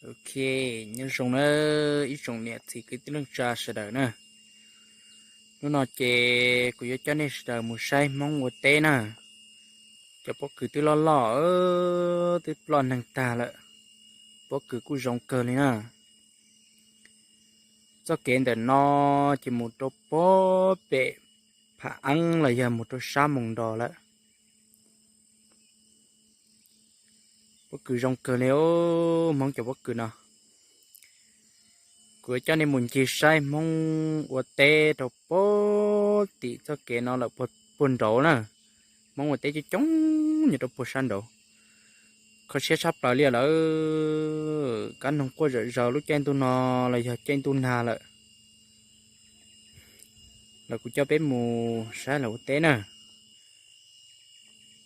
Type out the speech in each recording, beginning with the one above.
Ok, nyob zoo na ib tsoom niam txiv kwv tij neej tsa sawv daws na. Hnub no ces kuv yuav coj nej sawv daws mus saib Hmoob ua teb na. Cov pob kws twb loj loj, twb ploj neeg tag lawm. Pob kws kuj zoo kawg li na. Txoj kev ntawm no ces mus rau pob pem Pham Eeb los yog mus rau sab Moos Nros lawm. Pob kws zoo kawg li os, Hmoob cov pob kws no. Kuv coj nej mus ncig saib Hmoob ua teb rau pob tim txoj kev no lawm puag nraud na. Hmoob ua teb coob coob nyob rau puag sab nraud. Kho siab tshaj plaws li lawm, kab noog quaj zom zaws lub caij ntuj no los yog caij ntuj nag lawm. Los kuv coj peb mus saib lawv ua teb na.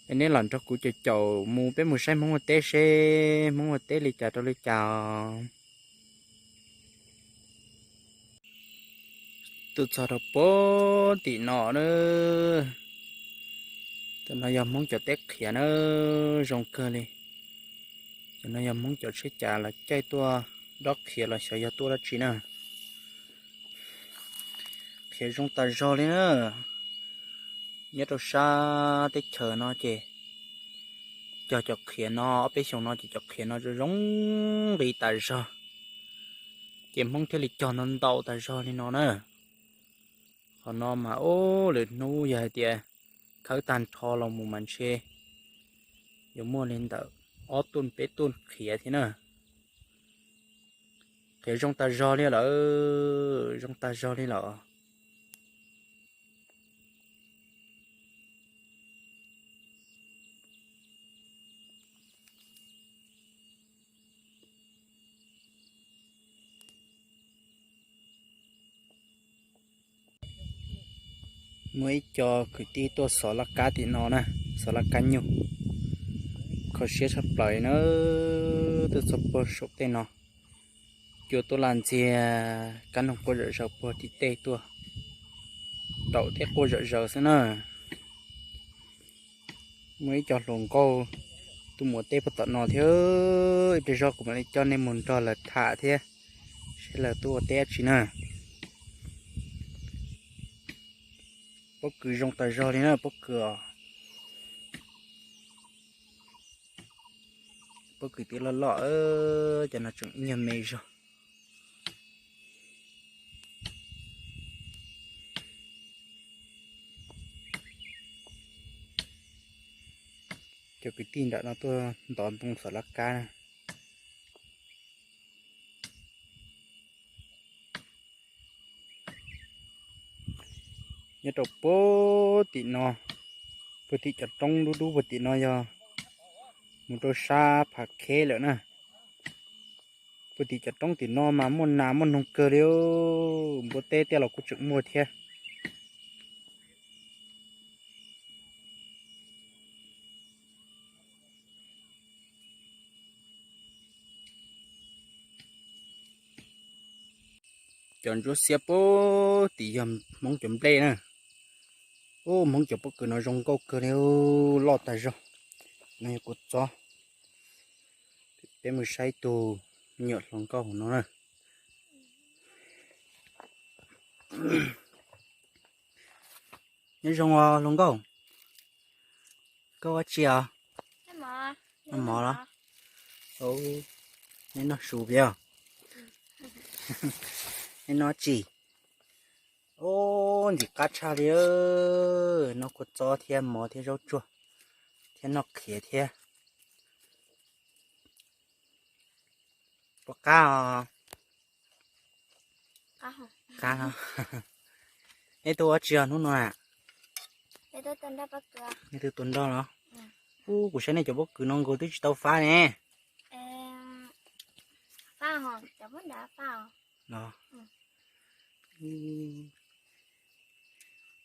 Es neb los nrog kuv caum caum mus peb mus saib Hmoob ua teb seb Hmoob ua teb li cas rau li cas os. Tuaj txog rau pob tim no na. Tam no yog Hmoob cov teb qhiav na, zoo kawg li. Tam no yog Hmoob cov tsheb cas los caij tuaj dob qhiav los xyov yog tuaj dab tsi na. Qhiav zoo tas zog li na. Nyob rau sab teb chaws no ces cog cov qhiav no ob peb xyoos no ces cov qhiav no zoo nqis tas zog, ces Hmoob thiaj li cog ntau ntau tas zog li no na. Qhov no mas ub lwm hnub yog hais tias khawb tag nrho los mus mas ntshe yuav muaj li ntawm ob tuj peb tuj qhiav thiab na. Qhiav zoo tas zog li lawm, zoo tas zog li lawm. Muaj ib co kwv tij tuaj xov laj kab tim no na, xov laj kab nyuj. Kho siab tshaj plaws na, tuaj txog puag saum tej no, cua tuaj laj ntxiag, kab noog quaj zom zaws puag tim tej tuaj, raum tej quaj zom zaws xwb na. Muaj ib co hluas nkauj tuaj mus ua teb puag tom no thiab, ib pliag zog kuv mam li coj nej mus nrog lawv tham thiab, seb lawv tuaj ua teb dab tsi na. Pob kws zoo tas zog li na, pob kws os. Pob kws twb loj loj, cov no tseem ib nyuag me zog. Cov kwv tij nram no tuaj ntov ntoo xov laj kab na. Nyob rau puag tim no, puag tim cov roob dub dub puag tim no yog mus rau sab Phav Kheb lawm na. Puag tim cov roob tim no mas muaj nas muaj noog kawg li, npua teb tej los kuj tseem muaj thiab. Cov ntsuab xiab puag tim yog Hmoob cov nplej na. Ub, Hmoob cov pob kws no zoo nkauj kawg li, loj tas zog. No yog kua txob. Peb mus saib tus me nyuam hluas nkauj hauv no na. Nyob zoo os hluas nkauj. Koj ua tsi os? Noj mov los? Neb noj su peb os? Neb noj tsi? Ub, ntxim qab tshaj li, noj kua txob thiab mov thiab zaub tsuag thiab noj qhiav thiab. Puas qab os? Qab. Neb tuaj ua tsi os hnub no na? Neb tuaj tua nroj los? Ub, kuv saib nej cov pob kws no nkaus twb tsis tau fab ne.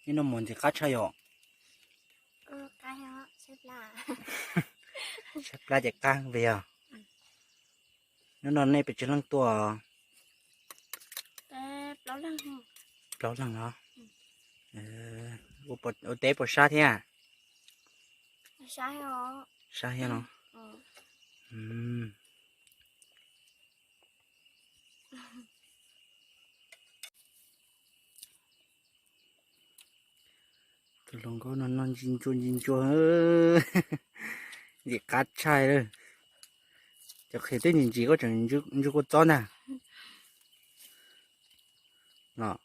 Neb noj mov ntxim qab tshaj yom. Tshaib plab ces qab vim yog. Hnub no nej pes tsawg leej tuaj? Plaub leeg los? Ua teb puas sab thiab? Sab thiab los? Hluas nkauj no noj ntsis ntsuag ntsis ntsuag, ntxim qab tshaj lawm. Cov qhiav twb ntsim ntsim koj tseem ntsuag kua txob ntag. Los,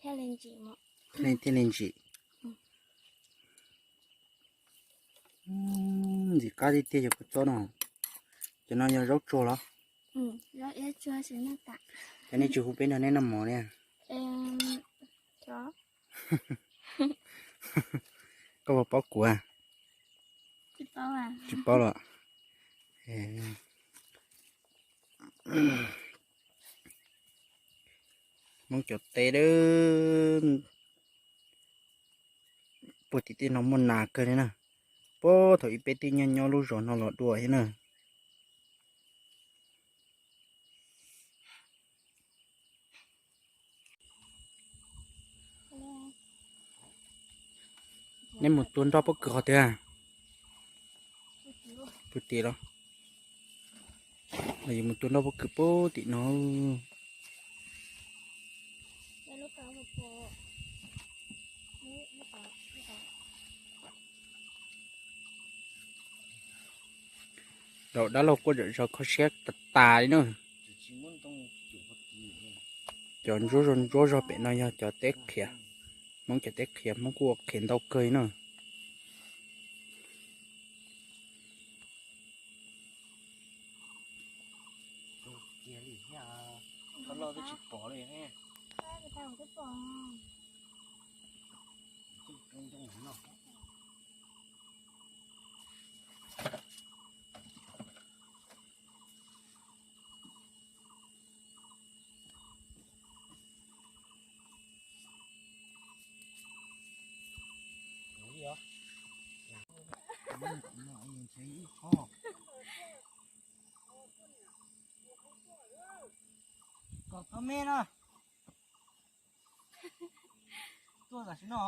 thiaj li ntsim. Ntxim qab tiag tiag cov kua txob no. Cov no yog zaub tsuag los? Cov nej tsis hu peb nrog neb noj mov ne. Koj puas paub kuv? Tsis paub los? Hmoob cov teb dawb, puag tim tej no muaj nas kawg li na. Puag thaum ub peb twb nyob nyob lub zos no los dua thiab na. Nej mus tua nroj pob kws qhov twg? Puag tim los? Yus mus tua nroj pob kws puag tim no. Daum dab laug quaj zom zaws kho siab tas tas li na. Cov ntsuab zog ntsuab zog pem no yog cov teb qhiav, Hmoob cov teb qhiav, Hmoob kuj ua qhiav ntau kawg li na. Kom tau me no. Tuaj tam sim no.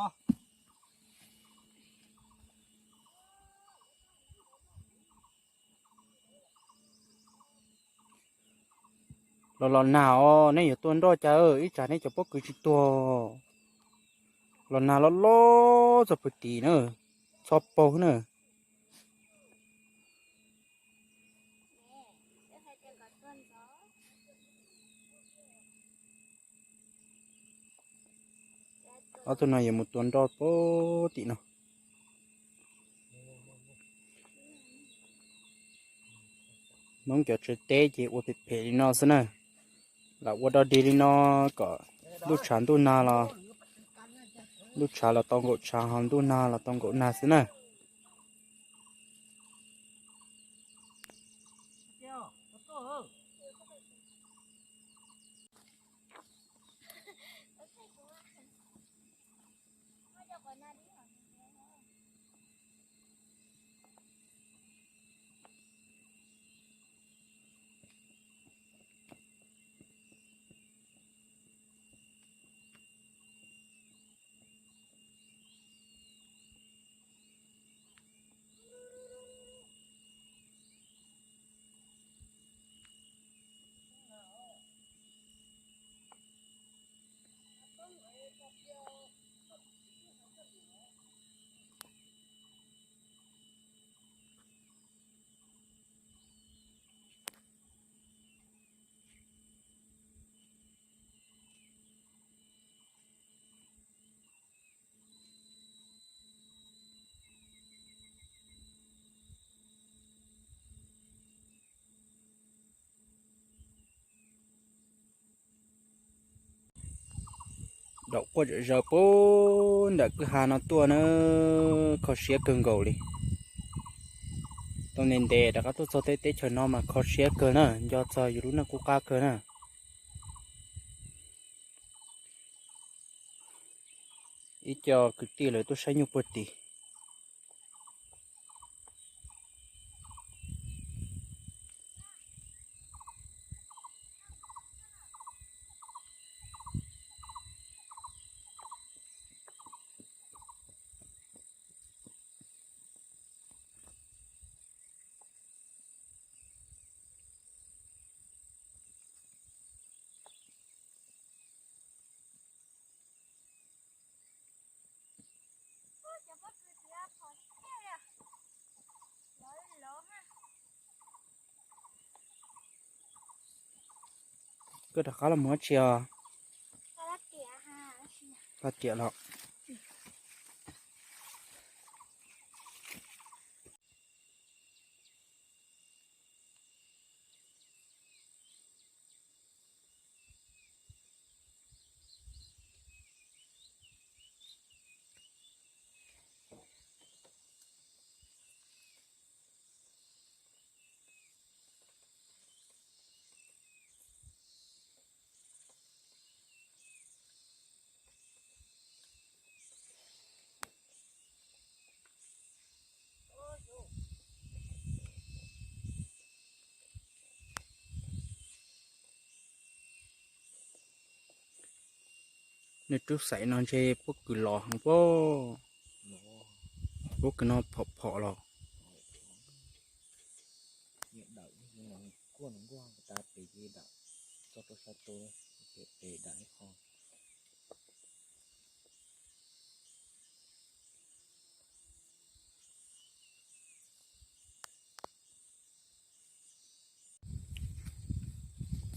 Los los nag os, nej yuav tua nroj cas ib tsam nej cov pob kws tsis tuag. Los nag loj loj txog puag tim na, txhob paug na. Ob tug no yuav mus tua nroj puag tim no. Hmoob cov tsev teb ces ua phem phem li no xwb na. Lam ua dog dig li no kom ntuj tshav ntuj nag los, ntuj tshav los tau nkaum tshav, ho ntuj nag los tau nkaum nag xwb na. Daum quaj zom zaws puag nram kwj ha no tuaj na, kho siab kawg nkaus li. Tau ntev ntev rov qab tuaj txog tej teb chaws no mas kho siab kawg na, nco txog yus lub neej qub qab kawg na. Ib co kwv tij lawv tuaj saib nyuj puag tim. Rov qab los mus dab tsi os? Los riam los. Nws rub xaim no ntshe pob kws los heev pob. Pob kws no phom phom los.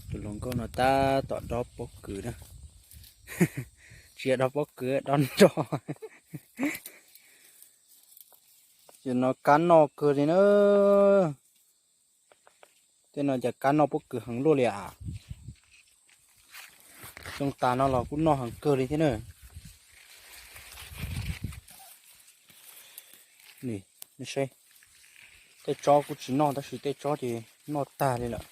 Tus hluas nkauj no tab tom dob pob kws na. Tsis yog dob pob kws, dob nroj. Ces no kab noj kawg li na. Tej no cas kab noj pob kws heev luaj li as. Xyoo tas no los kuj noj heev kawg li thiab na. Nim, nej saib, tej tsob kuj tsis noj tab sis tej tsob ces noj tag li lawm.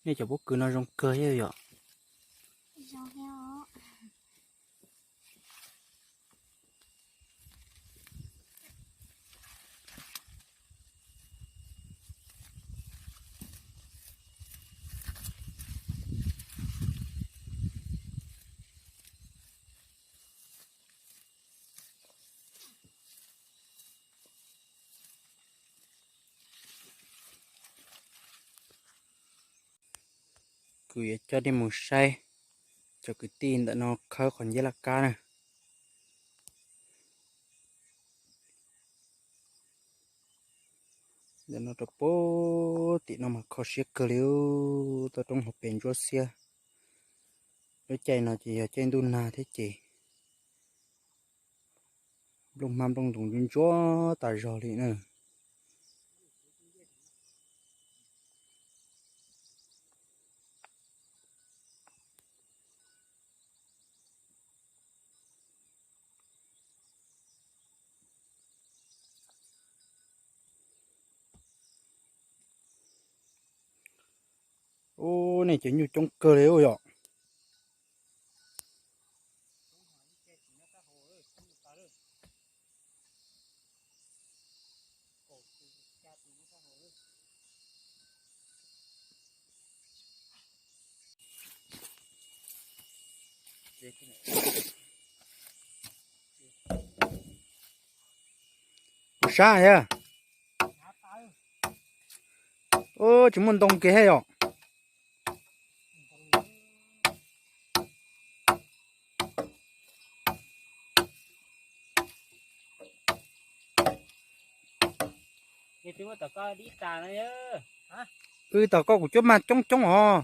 Nej cov pob kws no zoo kawg thiab yom? Kuv yuav coj nej mus saib cov kwv tij ntawm no khawb qhov nceb laj kab na. Ntawm no rau puag tim no mas kho siab kawg li, toj roob hauv pes ntsuab xiab. Lub caij no ces yog caij ntuj nag thiab ces nplooj hmab nplooj ntoos ntsuab ntsuab tas zog li na. Ub, nej cov nyuj coob kawg li ub yom. Kuv sab thiab. Ub, tsis muaj ntoo kiag thiab yom. Wb tom koj kuv cuab mag coob coob os.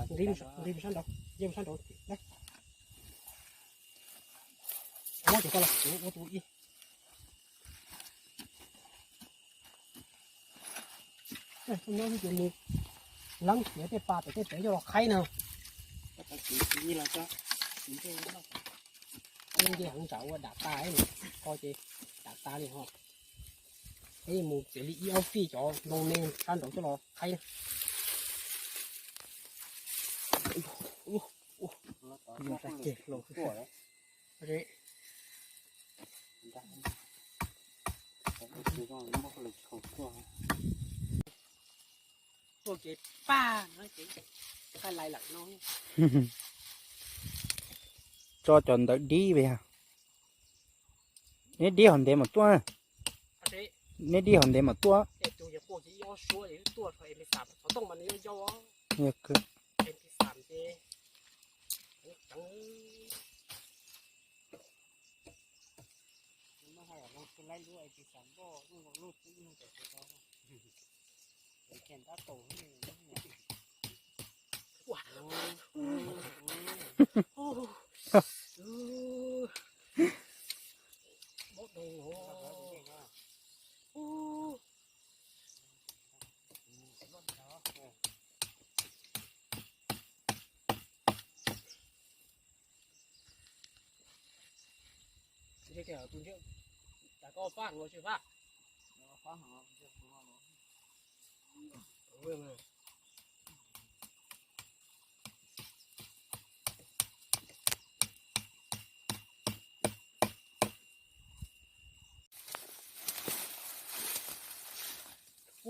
Nqis mus sab nraud, nqis mus sab nraud, nqis mus sab nraud. Muab cov ko los kuv ua tus ib. Nyob ces mus leeb tiav tej pas pem tej pem coj los qhaib no. Nce heev tsam ua dam tas, ko ces dam tas li ho. Peb mus txiav li ib ob fij cov ntoo me sab nraud coj los qhaib. Tuaj kev paj no ces tsis lais lawm no. Tso cov ntawd dib yog. Neb dib hov ntev mam tuaj. Neb dib hov ntev mam tuaj. Yog kawg.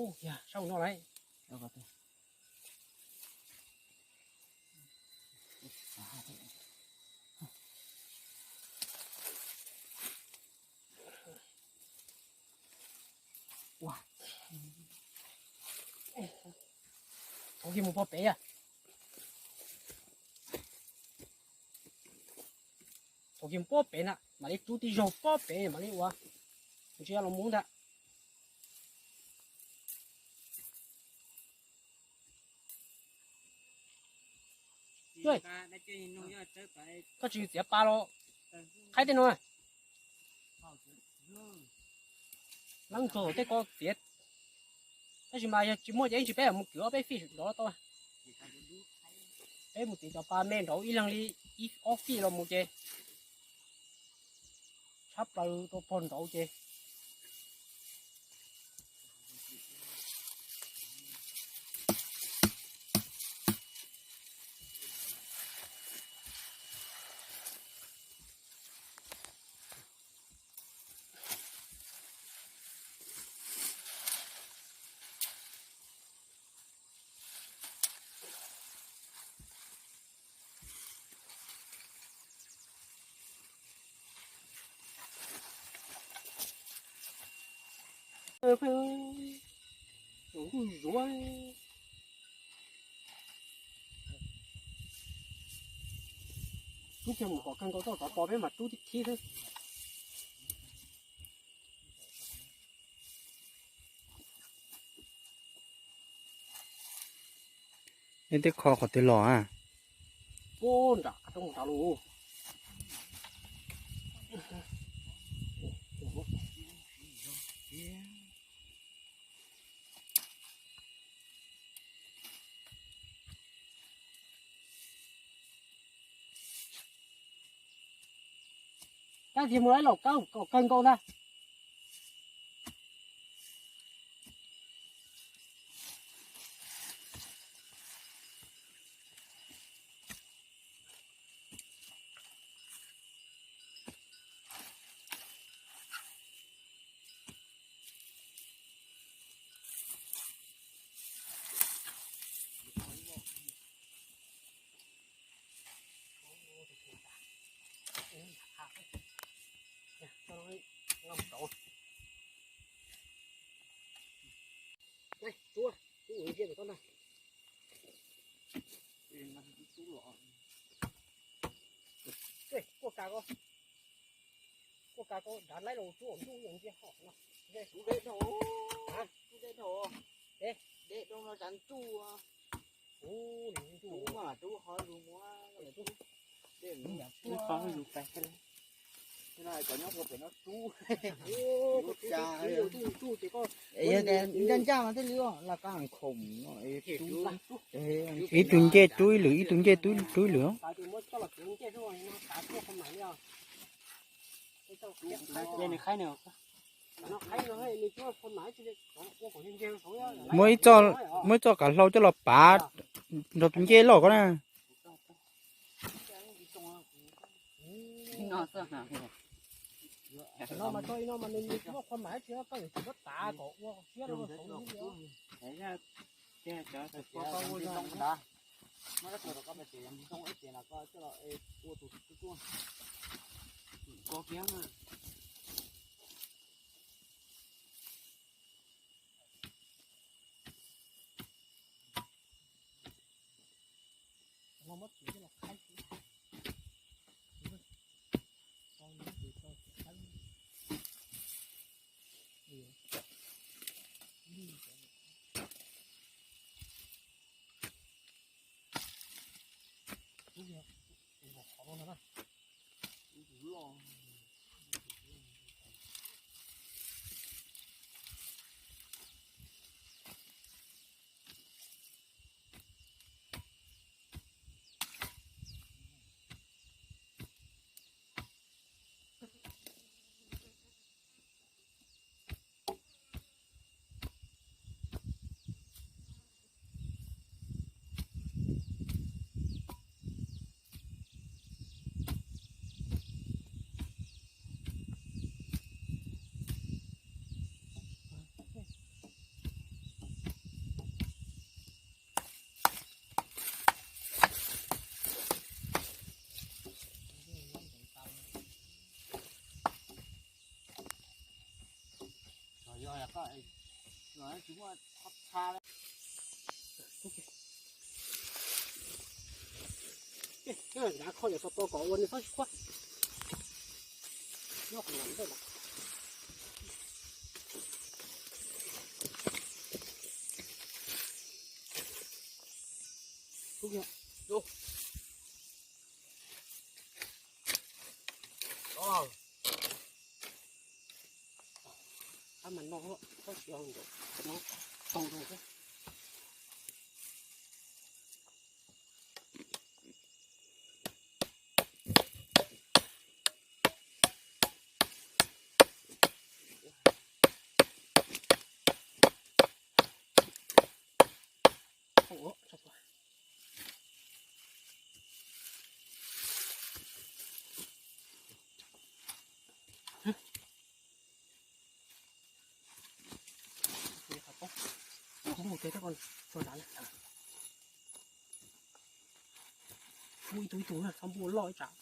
Ub, yog saum no lawm. Thaum kis mus puag pem, thaum kis mus puag pem na mam li rub tib zaug puag pem mam li ua, tsis yog los mus ntag. Koj tsis txiav pa los qhaib tej no. Leej txog tej ko txiav, tab sis mas yog tsis muaj ces yeej tsis, peb mus kwv ob peb fij nrov tau. Peb mus txiav cov pa me nraud ib leeg li ib ob fij los mus ces tshab plaws rau pog nraud ces. Ntuj zuav. Rub kiag mus kom kawg nkaus txoj tod pov peb mam rub tib thib xwb. Neb twb kho qhov twg los a? Puag nram roob mus tas lus. Tab sis mus ib los kawg, kom kawg nkaus ntag. Kuj kav ko, kuj kav ko dav laib los rub ntuj ntsia hom no. Rub deb dhau, rub deb dhau, deb dhau no tsav ntuj. Rub mas rub qhov lus muab, qhov lus pais. Ncaj ncaj mas thiaj li los kaj khoom. Ib tug ncej rub ib lwm, ib tug ncej rub ib lwm. Muab ib txoj, muab ib txoj kav hlau coj los pav nrog tus ncej loj ko na. Dav kho yog xov tooj kom ua nws txhob tsis quaj. Nyob qhov ntawm ntej lawm. Qab mas no, txhob tsis ntawm no, tau rau thiab. Npua ib tug ib tug na, txhob npua loj ib tsam.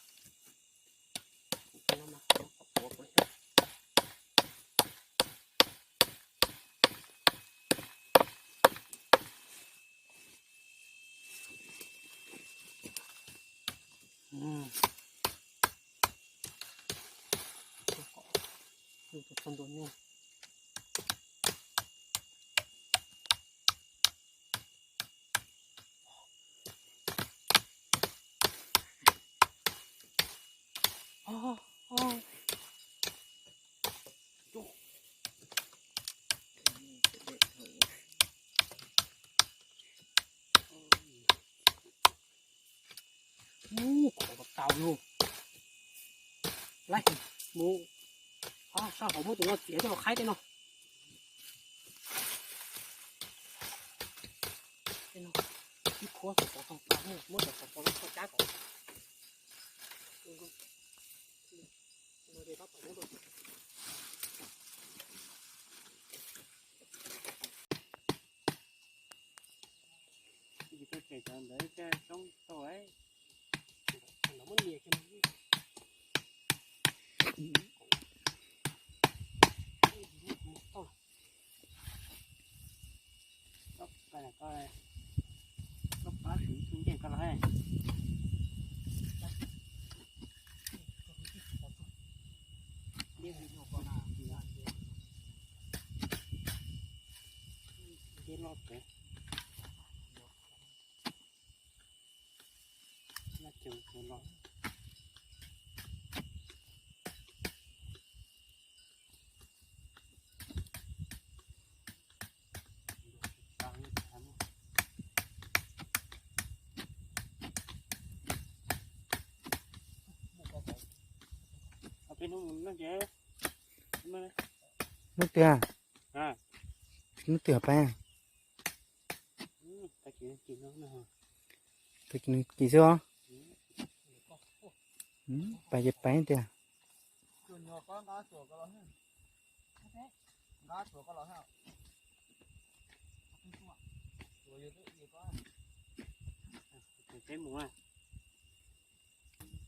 Txog ntua nyuj. Ub, kom tau yus. Laib, mus sab hauv muab tus no txiav coj los qhaib tej no. Tej no, ib khuab xov pov tau tau, muab cov xov pov no kho cab kom. Tsis tau tsem cov ntawd caj soob tau. Koj pab tus ntej koj los. Ntej loj pem. Laj cev los. Hnub twg? Hnub twg pab? Tag kis xwb os. Pais ces pais tiag.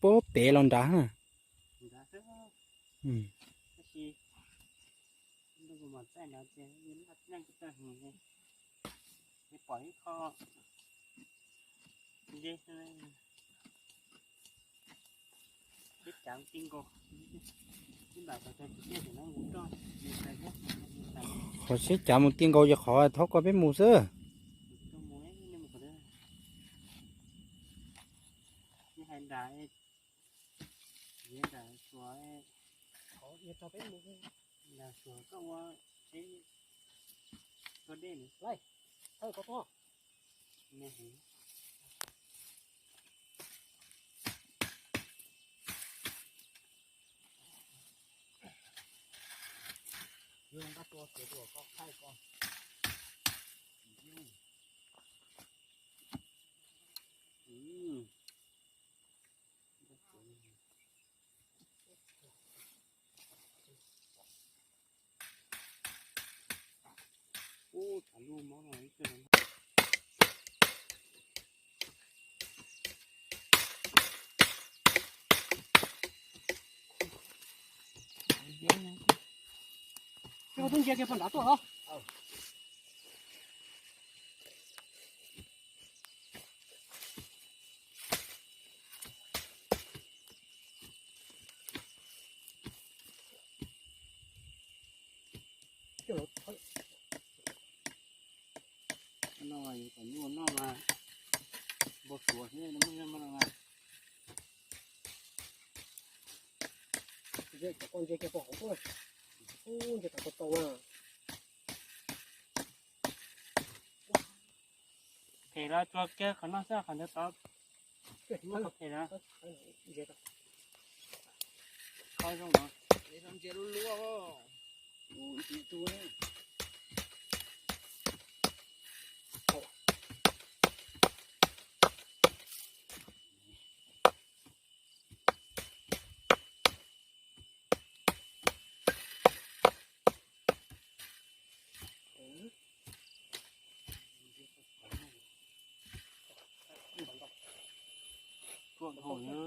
Puab pem los nrad. Qhov siab cav mus ti nkaus ces qhov thov koj peb mus xwb. Tus ntsia kiag pog nrad tuaj os. No, kom nyuaj noj mas npau suav thiab no mas. Ntsia cov ko ntsia kiag pog hauv tuaj. Ub, ntsia tau tau tau na. Phem los tsuas kiag qhov no xwb, qhov ntawd tod muab qhov phem na. Kho zoo no. Ruam dhau na.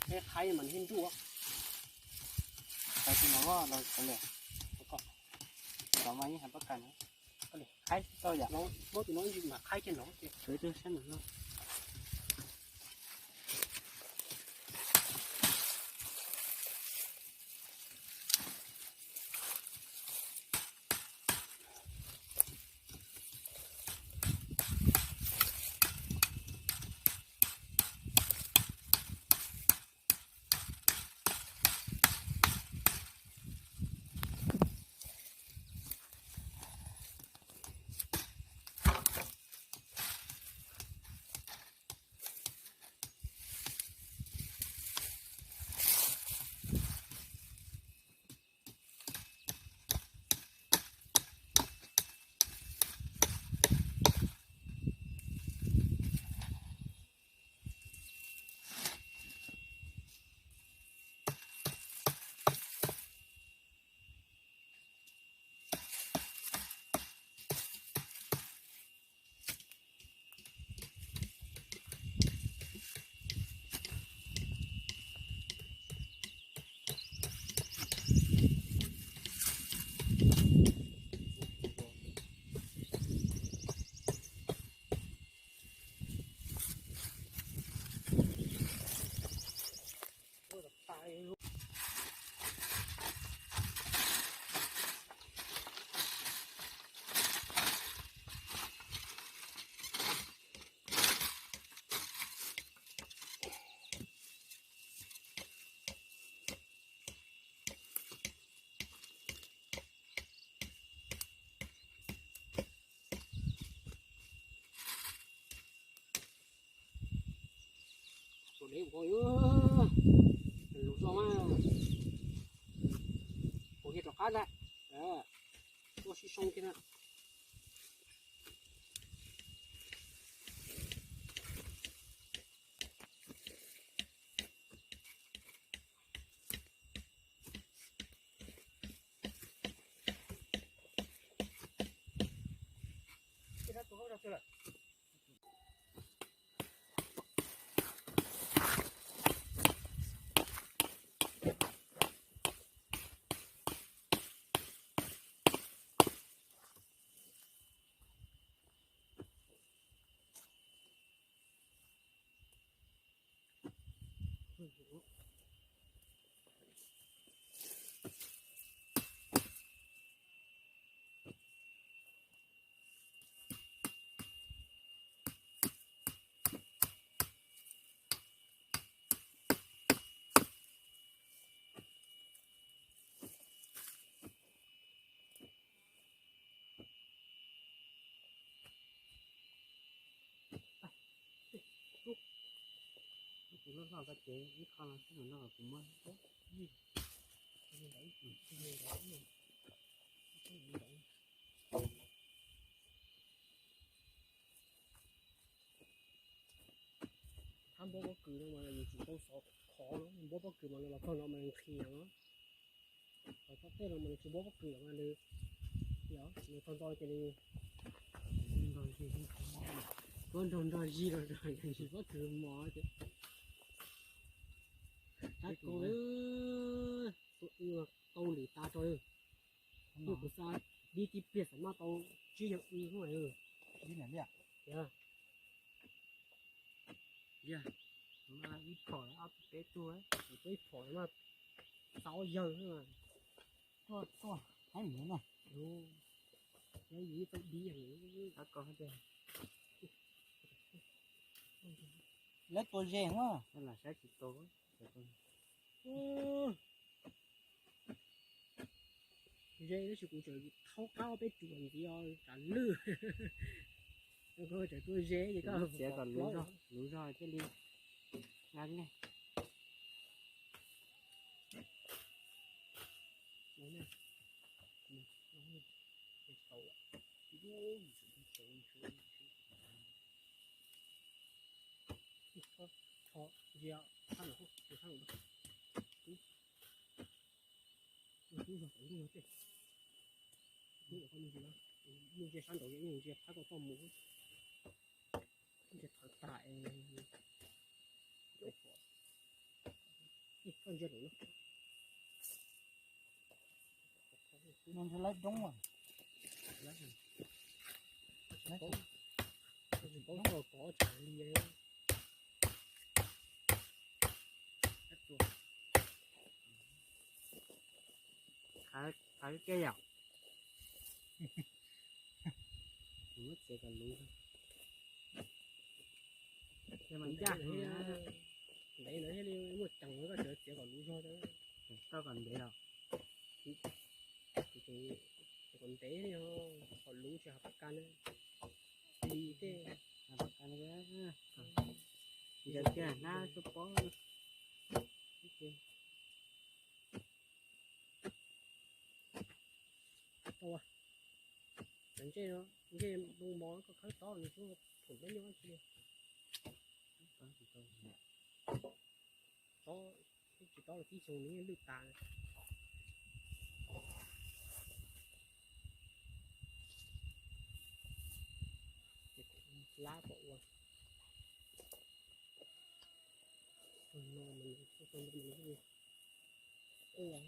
Peb qhaib mas nws thiaj ntuj. Qhaib tus no los qhaib lawm, kom kom mas yeej hais pab kas na. Qhaib tau yam no, muab tus no ib ntsis mas qhaib kiag no ces sawv rau sab no. Lus zoo, ua kiag rov qab ntag. Ua sib soo kiag na. Lub hlob koj ces ib qho no xwb no kuv muab. Thab npab pob kws no mas nws tsis tau xov khov no, npab pob kws mas los txog no mas nqhis no. Los txog tej no mas nws tsis npab pob kws mas nws, nws txog ntxo ces nws, nws nrog zig los nrog nrog zig los nrog nrog pob kws mos ces tab kuv tau lwm tas rau. Kuv xa dib tib pliag xam maj tau tsib caug w. Dib na liaj. Yog, yog, ib phom ob peb tug, ib phom mas xa ob yawg. Tuaj, tuaj, haib mus no. Yog ib tau dib. Lawv tua ze na. Saib tsis tau. Ze tab sis kuv tseem thaub qab ob peb tug ntxiv os, tsam lwj. Koj tseem tuaj ze ces koj txiav kom luv zog, luv zog thiaj li nqa ne. Ntsia sab nraud, ntsia sab nraud. Ntsia sab nraud, ntsia phab koj txoj mus. Ntsia thawv tas es, koj ntsia lawm no. No ntshe laib roob a. Laib, laib, tsis paub txog kov tsam li. Qhav kiag yom. Kuv muab txiav kom luv. Ntev no thiaj li muaj ceem, koj tseem txiav kom luv zog. Koj kom ntev los, kom ntev li, kom luv tsis hav pas kas na. Li tej hav pas kas na, ntsia kiag hnab xub pob. Tau, ntsej no, ntsej npoo mov koj khawb tob nws tub phoom peb nyob tsis li. Tob, tsis tob los tib xyoo nws yeej lwj tas. Lab pom ua. Ua.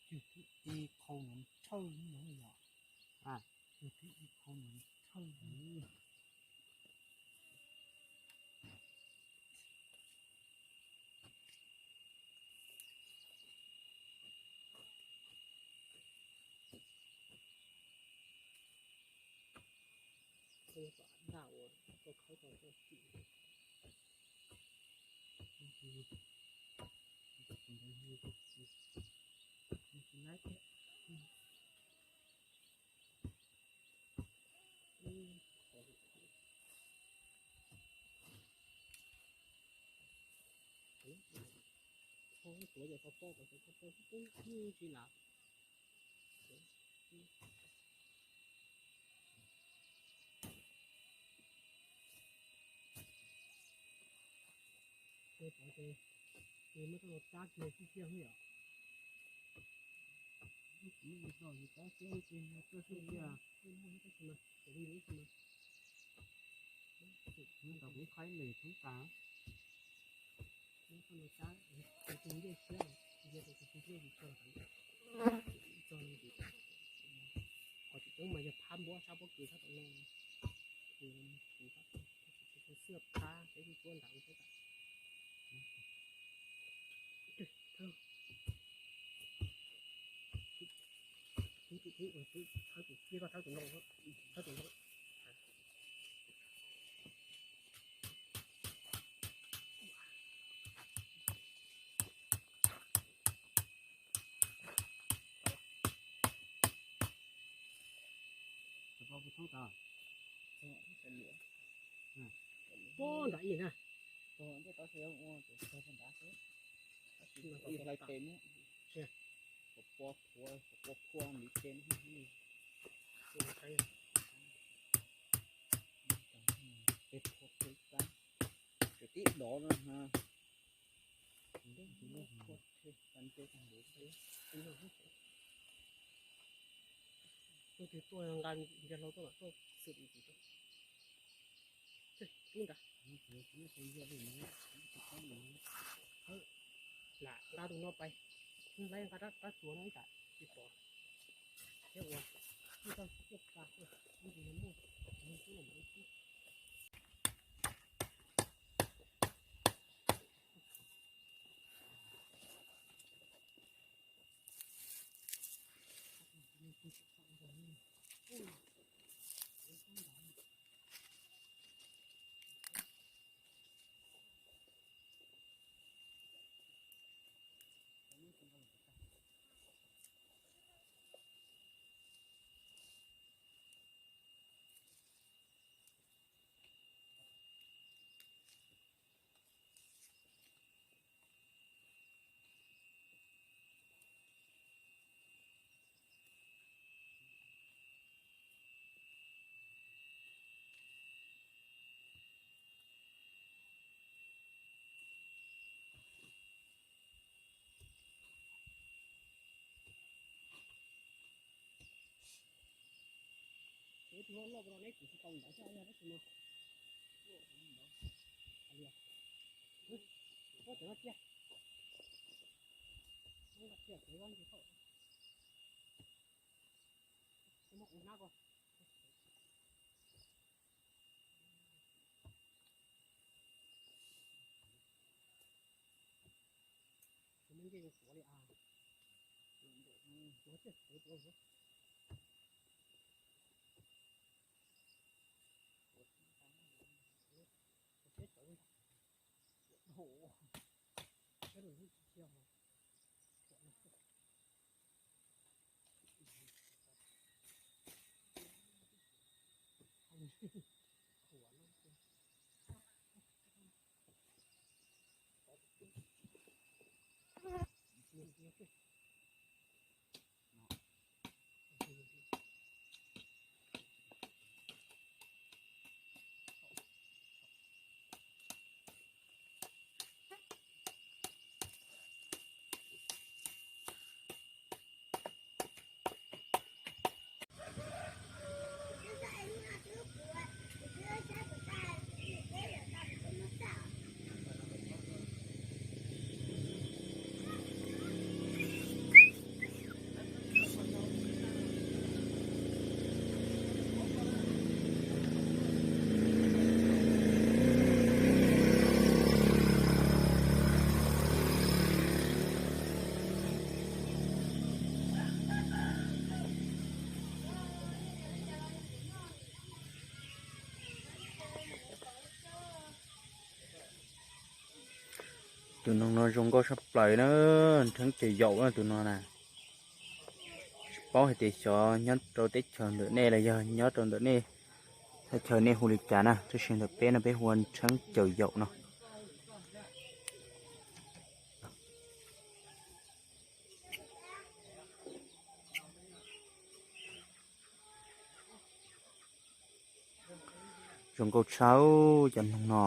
Cug thib ib qhau no thawj no yom. Cug thib ib qhau no thawj. Koj tom daj uas koj khawb tau koj tim. Tuav cov xov tooj, cov xov tooj tsis lam. Ces muab coj los cab kiag tib tiag yom. Ib pliag no yus cab kiag ib pliag tuaj xwb tiag. Muab ib qho ib lwm thoob tas. Muab coj los cab, tus ncej siab, nce rau tus ncej tsis txog, txog li. Qhov tseem ceeb mas yog phab npua sab pob kws sab tom no. Xwb phab peb tsuab nram xwb. Thawb tus, thawb tus, thawb tus no, thawb tus no. Pob nram ib na. Tib dov no ha. Tuaj nqa ntiag hlau tuaj mam tuaj xwm dim tim rau. Tub nrad. Lam nqa tus no pais, laib nqa rab tsuas no ib tsam tsis pom. Thiab ua ib tag tuaj ka tuaj, ib ntsis muaj, ib tub los ib tub. Tus loj loj no neb kuv tsis tau ntawd thiab, yog tab sis mas ua cov no cia, ua cov no cia, cov no ntsis thaum muab ua hnab ko. Tus me ncej zoo tuav li as. Tuav tiag, tuav tuav. Peb cov ntag. Peb lub tsis thiab. Tus noog no zoo nkauj tshaj plaws na, nrheeb caws yaum na tus no na. Tsis paub hais tias xyov nyob rau teb chaws ntawm nej los yog nyob rau ntawm nej thaj chaw nej hu li cas na, tab sis ntawm peb no peb hu ua nrheeb caws yaum no. Zoo nkauj tshaj cov noog no.